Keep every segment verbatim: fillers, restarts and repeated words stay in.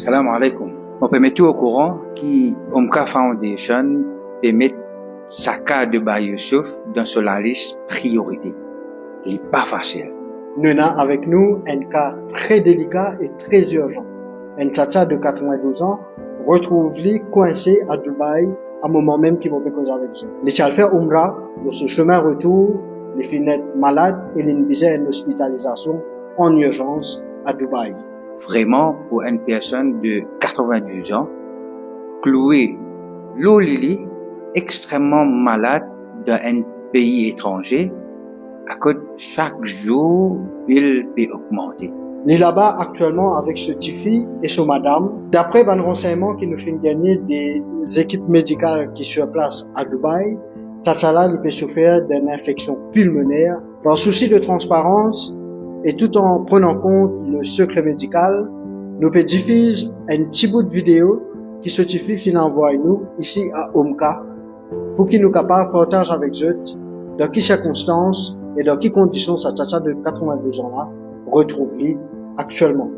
Salam alaikum. Mo pe met ou okouran ki Umka Foundation pe met sa ka Dubai Youssouf dan so lalis priorite. Li pa fasil. Nou ena avek nou enn ka tre delika e tre irzan. Enn tchatcha de katrevin-douz an retrouv li kwinse a Dubai a moman mem ki mo pe koz avek zot. Li ti al fer Umra, lor so semin retour, li finn et malad e linn bizin enn ospitalizasion an irzans a Dubai. Vreman, pou enn personn de katrevin-douz an, kloue lor lili, extrememan malad dan enn pei etranze, akoz sak zour bil pe ogmante. Li laba aktielman avek so tifi e so madam. Dapre bann ransegnman ki nou finn gagne de zekip medikal ki sur plas a Dubai, tchatcha la li pe soufer d'enn infeksion pilmoner. Par sousi de transparans e tout an prenant kont le sekre medikal, nou pe difiz enn ti bout video ki so tifi finn anvoy nou isi a Umka, pou ki nou kapav partaz avek zot dan ki sirkonstans e dan ki kondision sa tchatcha de katrevin-douz an la retrouv li aktielman.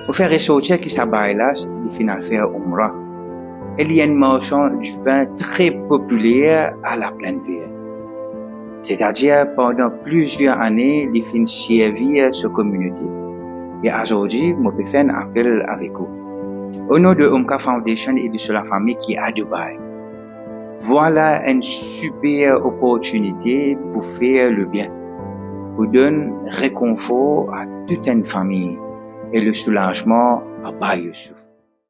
Pou fer resorti ki sa bay la, li finn al fer Umra. E li enn marsan dipin tre popiler a La Plaine Verte. Setadir, pandan plizier ane, li finn servi so kominote. E azordi, mo pe fer enn apel avek ou. O nom de Umka Foundation e de so lafami ki a Dubai, vwala enn siper oportinite pou fer lebien, pou donn rekonfor a tou enn fami e le soulazman a Baye Youssouf.